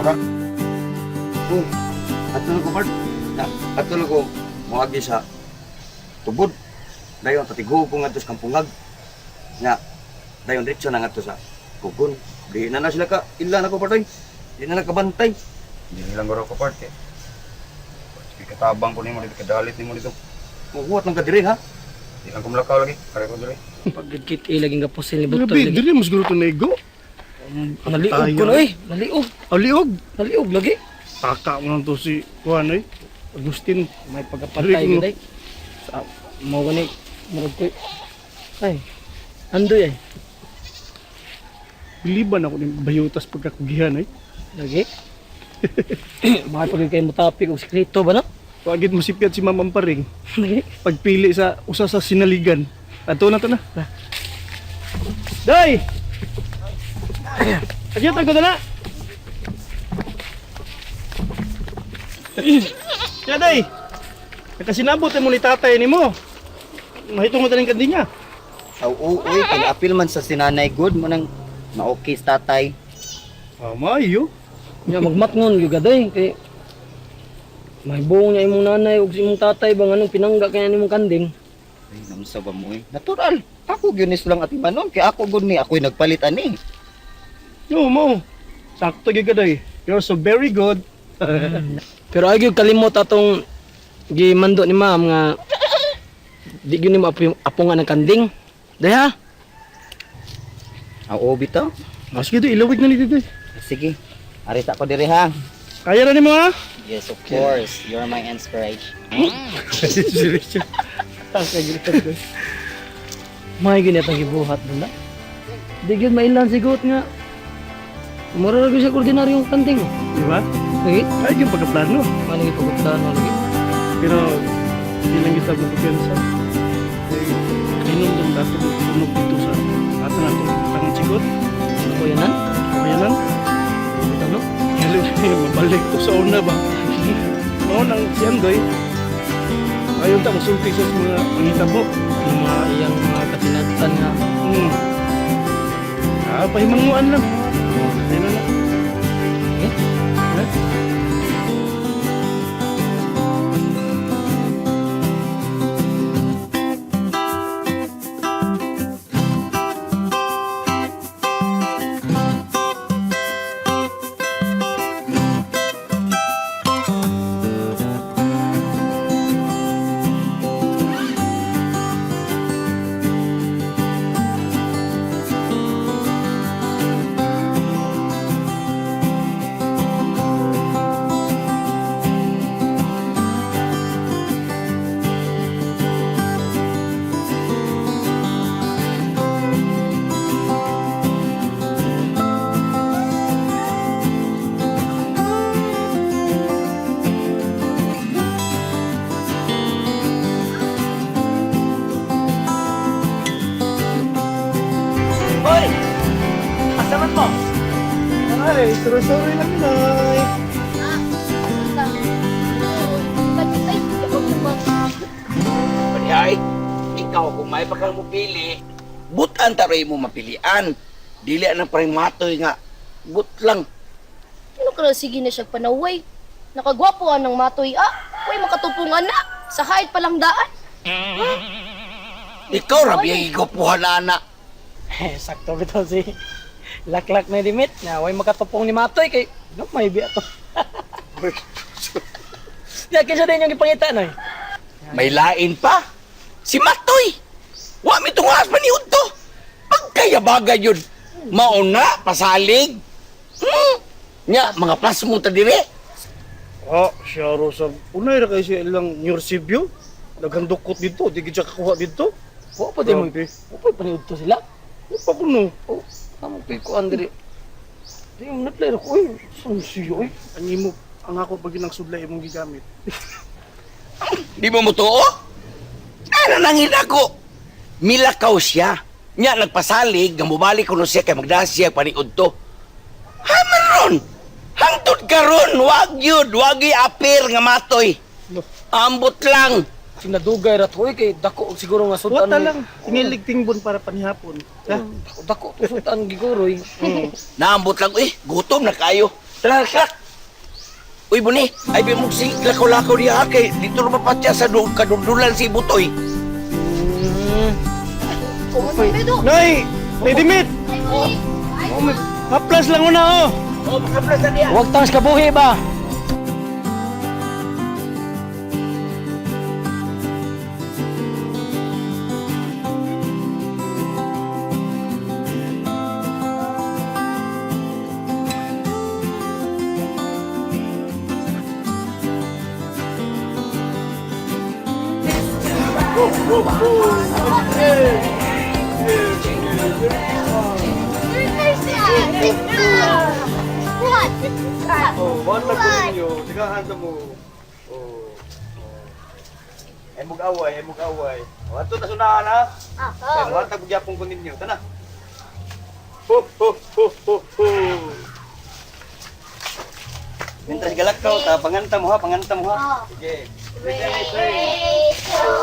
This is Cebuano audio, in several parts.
Tara. Oh, ato na ko, Bart. Na, ato na ko moagi sa tubod. Dayon patigo ko ngadto sa Kampungag. Nga dayon diretso na ngadto sa Kugon. Di na na sila ka ila na ko, Bart, oy. Di na na kabantay. Di nilang garo ko, Bart, eh. Sige, katabang ko nimo dito, kadalit nimo dito. Muhuwat lang ka diri ha. Di lang kumlakaw lagi. Kare ko diri. Pagkit eh, laging kapusil ni Butoy. Grabe, Lagi. dili mas gusto na igo. Naliog ko na eh. Naliog. Aliog. Naliog lagi. Taka mo lang to si Juan eh. Agustin. May pagkapatay Dili ko gid ay. Sa mo gani murag ko. Ay. Andoy ay. Biliban ako ni bayutas pagkakugihan eh. Lagi. Mga pag kay mo topic og sekreto ba no? Wagid mo sipyat si Ma'am Amparing. Lagi. Pagpili sa usa sa sinaligan. Ato na to na. Day! Adyot ang na. Ya day. Nakasinabot mo ni tatay nimo. Mahitungod na rin kandinya. Aw, oo, uy, pag-apil man sa sinanay good mo nang ma-okay sa tatay. Ah, maayo. Nya magmatngon gyud gaday kay may buong niya imong nanay ug si imong tatay ba nganong pinangga kay nimong kanding. Ay, naunsa ba mo eh? Natural. Ako gyud ni silang atimanon kay ako gud ni ako'y nagpalit ani. No mo. Sakto gyud ka day. You're so very good. Pero ay gyud kalimot atong gimando ni ma'am nga di gyud nimo apungan ng kanding. Day ha. Aw, oo bitaw. Ah, sige day, ilawig na ni day. Sige. Arita ko diri ha. Kaya na nimo ha? Yes, of course. You're my inspiration. Seryoso. Taka gyud ka day. May gyud atong gibuhat dun na. Di gyud mailan sigot nga. Mura ra gyud siya ordinaryong kanding. Di ba? Lagi, Ay, yung pagkaplano. man gyud pagplano lagi. Pero, hindi lang kita magpapiyansa. Hinumdum dato tunog dito sa asa na ito. Tangan sigot. Ano ko yanan? Kaya lang. Ano? Hello, mabalik to sa una ba? Mao nang si Andoy. Ayaw ta musulti sa mga pangitabo. Yung mga iyang mga kasinagtan nga. Ah, pahimanguan lang. Ayun na lang. Eh? Ha? Hoy! Asa man mo? Ay, sorry-sorry lang yun ay. Paniay, ikaw kung may pakang mupili, butan taroy mo mapilian. Dili ang paring matoy nga. But lang. Ano ka na sige na siya panaway? Nakagwapo ang matoy ah. Uy, makatupong ana. Sa height palang daan. Ikaw rabi ang igupuhan na ana. Eh, sakto bitaw si Laklak na dimit na way makatupong ni Matoy kay no may biya to. Ya kinsa din yung gipangita noy? May lain pa. Si Matoy. Wa mi tungas pa ni Udto. Pagkayabagay yun. Mauna, pasalig. Nya, mga plasmo ta dire. Ah, siya ro sa unay ra kay siya ilang New Cebu. Daghang dukot dito, di gid siya kakuha dito. Wa pa din mo. Grabe. Wa pa paniudto sila. Wa pa kuno. Oh, amo kay kuan diri. Di mo naplay ko oy, sun siya oy. Ang imo ang ako pag ginang sudlay imong gigamit. Di mo mutuo? Ano nang ko? Milakaw siya. Nya nagpasalig, nga mubalik kuno siya kay magdala siya paniud to. Haman ron! Hangtod karon, wag yun, wag apir nga matoy. Ambot lang. Sinadugay ra to oy kay dako og siguro nga Wa sudan. ta lang tingilig tingbon para panihapon. Ha? Dako, dako to sudan giguro oy. Naambot lang, eh, gutom na kayo. Tara, klak. Uy, Buni, ay bimog si lakaw-lakaw niya ha, kay dito na mapatya sa kadundulan si Butoy. Nay! Lady Meat! Ay, Buni. Ay, Haplas lang una oh! Oh, makaplas na niya. Huwag tangs kabuhi ba? What? Oh, wala ko ninyo. Sigahan sa mo. Oh. Ay mug-away, ay mug-away. Oh, ato ta sunahan ha. Ah, Kay wala ta gyapon ko ninyo. Tana. Ho ho ho ho ho. Mientras galakaw ta, panganta mo ha, panganta mo ha. Sige. Wish you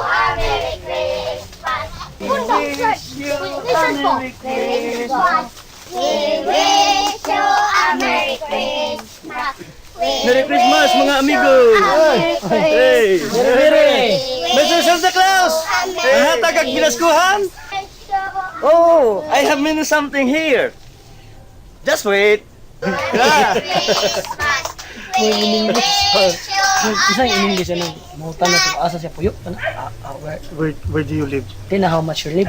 a Merry Christmas. Bundok, search. Listen po. Merry Christmas. We wish you a Merry Christmas. We Merry Christmas mga amigo! Hey! Merry! Mr. Santa Claus! Nahatag ang ginaskuhan? Oh, I have many something here. Just wait. Christmas. We wish you a Isang in English ano, mahutan na to asa siya puyo. Ano? Ah, ah, where? Where do you live? Tina how much you live?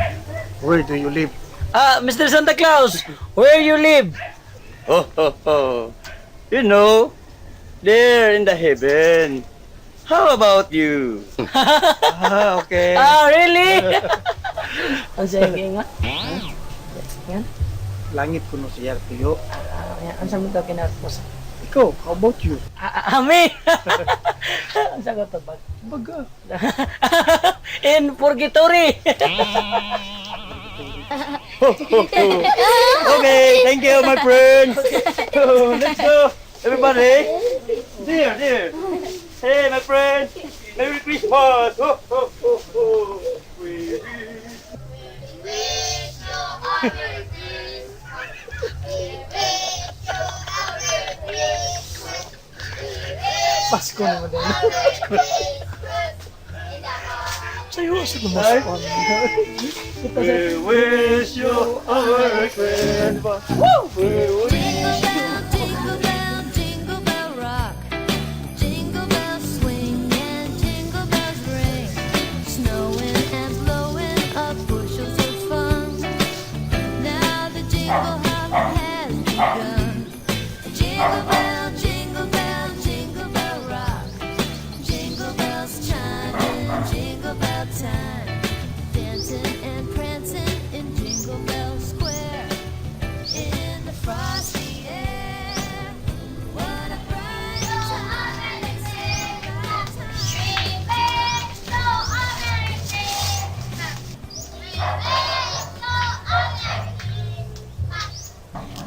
Where do you live? Ah, Mr. Santa Claus, where you live? Oh, ho, ho. You know, there in the heaven. How about you? Ah, okay. Ah, really? Ang sige nga. Yan. Langit kuno siya, tuyo. Ah, yan. Ang sa mo kinapos? Ikaw, how about you? Ah, ah, me. Ang sagot to bag. Baga. In purgatory. Okay, thank you, my friend. Let's go, everybody. There, there. Hey, my friend. Merry Christmas. Ho, ho, ho, ho. We wish you a Merry Christmas. We wish you a Merry Christmas. We wish Pasko naman din. you a Merry Christmas. In the heart. Sa'yo, sa gumaspon. We wish you a Merry Christmas. We wish Jingle bell, jingle bell, jingle bell rock. Jingle bells swing and jingle bells ring. Snowing and blowing up bushels of fun. Now the jingle hop has begun. Jingle bell, jingle bell rock. Jingle bells chime in jingle bell time. Dancing and prancing in Jingle Bell Square. In the frosty air, what a bright time!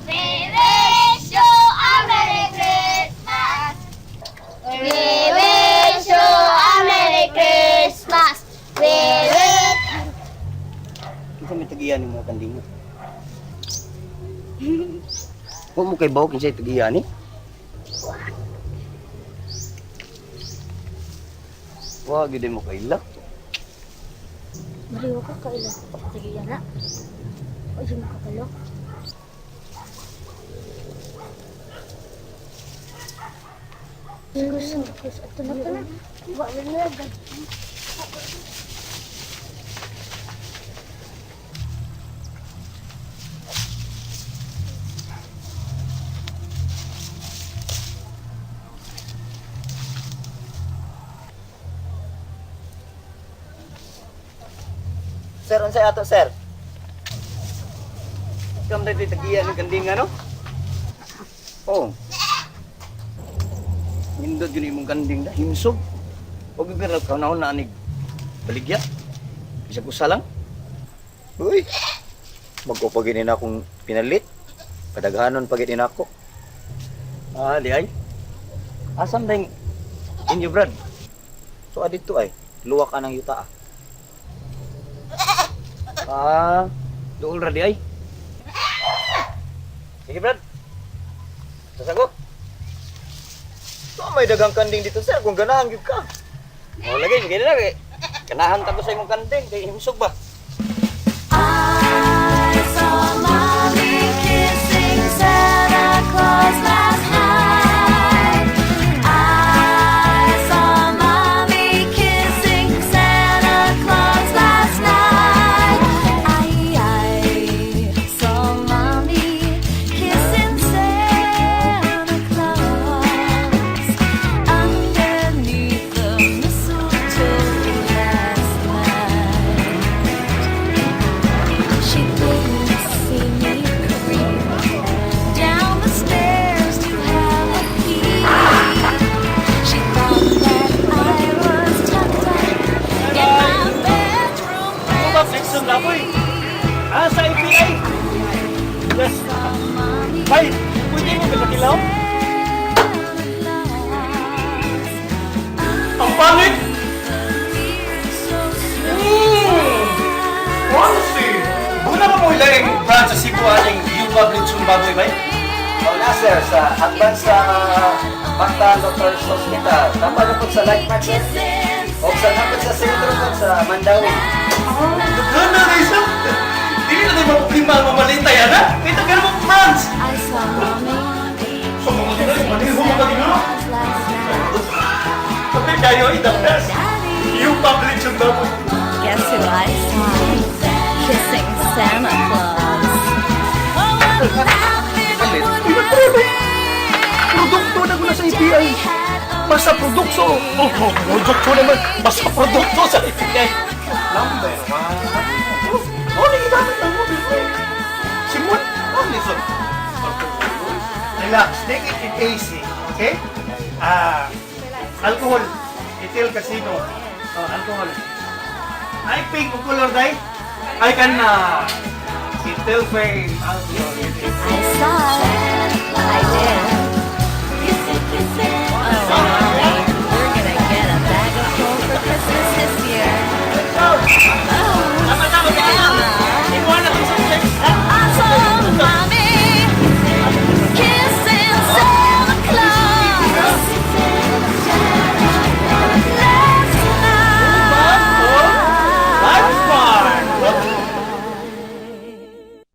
We wish you a Merry Christmas. We wish you a Merry Christmas. We wish. Kinsa may tagiyan ni mga kanding mo? Huwag mo kay bawo kinsa tagiyan ni? Wa gyud mo kaila. Mariwa ka kaila. Sige yan na. O di makabalo. Kus, kus, ato na, ato na. Wala na. Sir, unsay ato sir? Kam dai tagiyan ng kanding ano? Oh. Nindot yun imong kanding na himsog. Og pero kaunahon na anig baligya. Bisag usa lang. Uy. Bago pa gid na akong pinalit. Padaghanon pa gid nako. Ah, di ay. Asam ding inyo brad? So adito ay luwak anang yuta ah. Ah, duol ra di ay. Sige brad. Sasago. So, may dagang kanding dito, sir, kung ganahan gyud ka. Oh, lagi gini lagi. Ganahan ta ko sa imong kanding kay himsog ba. I saw Mommy kissing Santa Claus last night. I saw Mommy kissing Santa Claus last night. I saw Mommy kissing Santa Claus underneath the mistletoe last night. She didn't see me creep down the stairs to have a peek. She thought that I was tucked up in my bedroom. Lechon baboy. Ah, sa API. Yes. Ay, pwede mo ba kilaw? Ang pangit! Honestly, muna ba mo ilang branch sa Cebu aning U-Pub Lechon Baboy ba? Oh, na sir, sa advance sa Mactan Doctors Hospital. Tama na po sa Life Mark, sir. O sa napod sa sentro po sa Mandawi. Daghan na rin siya. Dili na tayo maproblema ang mamalitay, ana. Kaya daghan mo branch. I saw Mommy So, mga ganun, maniho mo ka ginoo. last night. Sabi kayo, the best. U-Pub Lechon Baboy. Guess who I saw kissing Santa Claus? Oh, what a laugh it would have been. Produkto na ko na sa API. Basta produkto. Oh, produkto naman. Basta produkto sa API. Number one. Oh, nagigamit lang mo. Simon, oh, listen. Relax. Take it in easy. Okay? Ah, alcohol. Itil Casino. Oh, alcohol. Ay, pink ang color, day. I can, itil fame. Alcohol. I saw it. I did.